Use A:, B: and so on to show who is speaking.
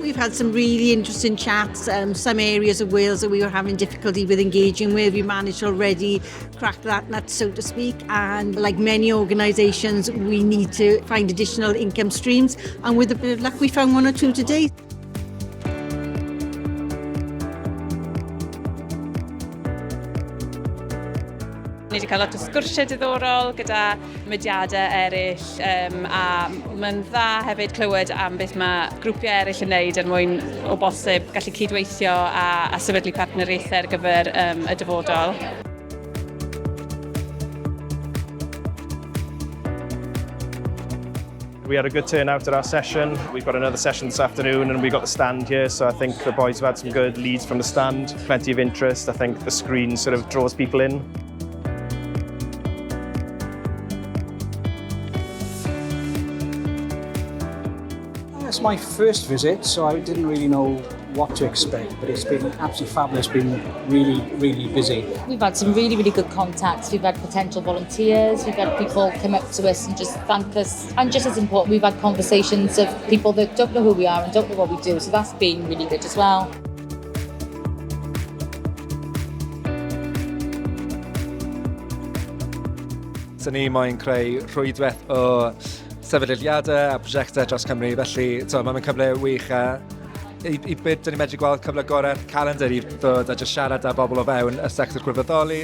A: We've had some really interesting chats, some areas of Wales that we were having difficulty with engaging with. We managed already crack that nut, so to speak, and like many organisations, we need to find additional income streams, and with a bit of luck, we found one or two today.
B: Ni wedi cael lot o sgwrsiau diddorol gyda mudiadau eraill um, a mae'n dda hefyd clywed am beth mae grwpiau eraill yn wneud er mwyn o bosib gallu cydweithio a, a sefydlu partneriaethau ar gyfer um, y dyfodol.
C: We had a good turnout at our session. We've got another session this afternoon and we've got the stand here, so I think the boys have had some good leads from the stand, plenty of interest. I think the screen sort of draws people in.
D: It's my first visit, so I didn't really know what to expect, but it's been absolutely fabulous, been really, really busy.
E: We've had some really, really good contacts. We've had potential volunteers, we've had people come up to us and just thank us. And just as important, we've had conversations of people that don't know who we are and don't know what we do, so that's been really good as well.
F: So ni moyn creu rhwydwaith o sefydliadau a prosiectau dros Cymru, felly so, mae'n cyfle wych a i, i beth dyn ni'n medru gweld cyfle gorau'r calendar i ddod a jyst siarad â bobl o fewn y sector gwirfoddoli.